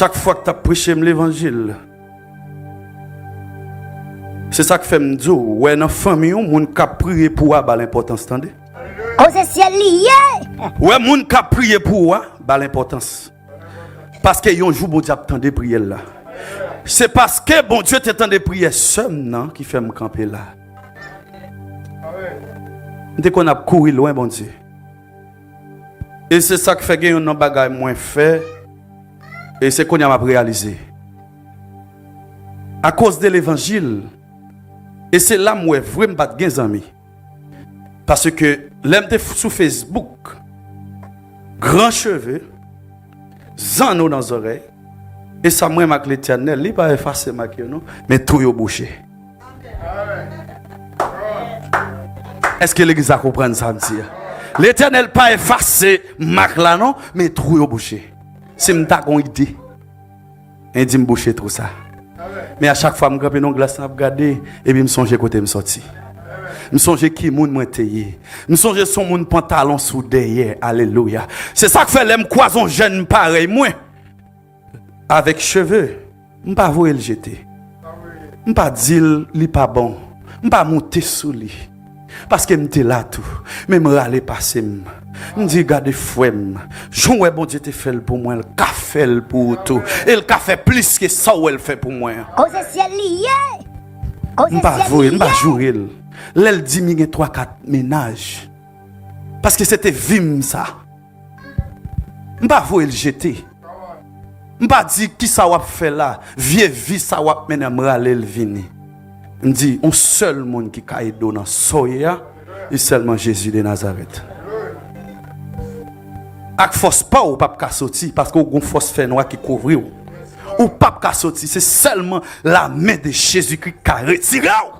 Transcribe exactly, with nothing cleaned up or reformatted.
Chak fwa k t ap preche m levanjil, se sa k fè m di w, wè nan fanmi w, moun k ap priye pou w a ba l enpòtans, tande. Koze syèl li ye. Wè moun k ap priye pou w a ba l enpòtans. Paske yon jou Bondye ap tande priyè l la. Se paske Bondye te tande priyè sè m nan ki fè m kanpe la. M te konn ap kouri lwen Bondye. E se sa k fè gen youn nan bagay mwen fè, e se kounye a m ap reyalize. Akoz de levanjil, e se la m wè vre m pa t gen zanmi. Paske lè m te sou Facebook, gran cheve, zanno nan zòrèy, e sa m renmen ak Letènèl, li pa efase mak yo non, men twou yo bouche. Èske legliz la konprann sa m di a? Letènèl pa efase mak la non, men twou yo bouche. Si m ta gon ide, en di m bouche twou sa. Men a chak fwa m kanpe nan glas la ap gade, epi m sonje kote m sòti. M sonje ki moun mwen te ye. M sonje se yon moun pantalon sou dèyè. Alelouya. Se sa k fè lè m kwaze yon jèn parèy mwen, avèk cheve, m pa voye l jete. M pa di l li pa bon. M pa moute sou li. Paske m te la tou. Men m rale pase m. M di, gade frè m, jan w wè Bondye te fè l pou mwen, l ka fè l pou ou tou. E l ka fè plis ke sa w wè l fè pou mwen an. Koze syèl li ye. Koze syèl li ye. M pa voye l, m pa joure l. Lè l di m li gen twa kat mennaj. Paske se te vi m sa. M pa voye l jete. M pa di, kisa w ap fè la? Vye vi sa w ap mennen, m rale l vini. M di, yon sèl moun ki ka ede w nan sa w ye a, e sèlman Jezi de Nazarèt. Ak fòs pa w, ou p ap ka soti, paske w gon fòs fènwa ki kouvri w. Ou p ap ka soti, se sèlman lamen de Jezikri k ka retire w.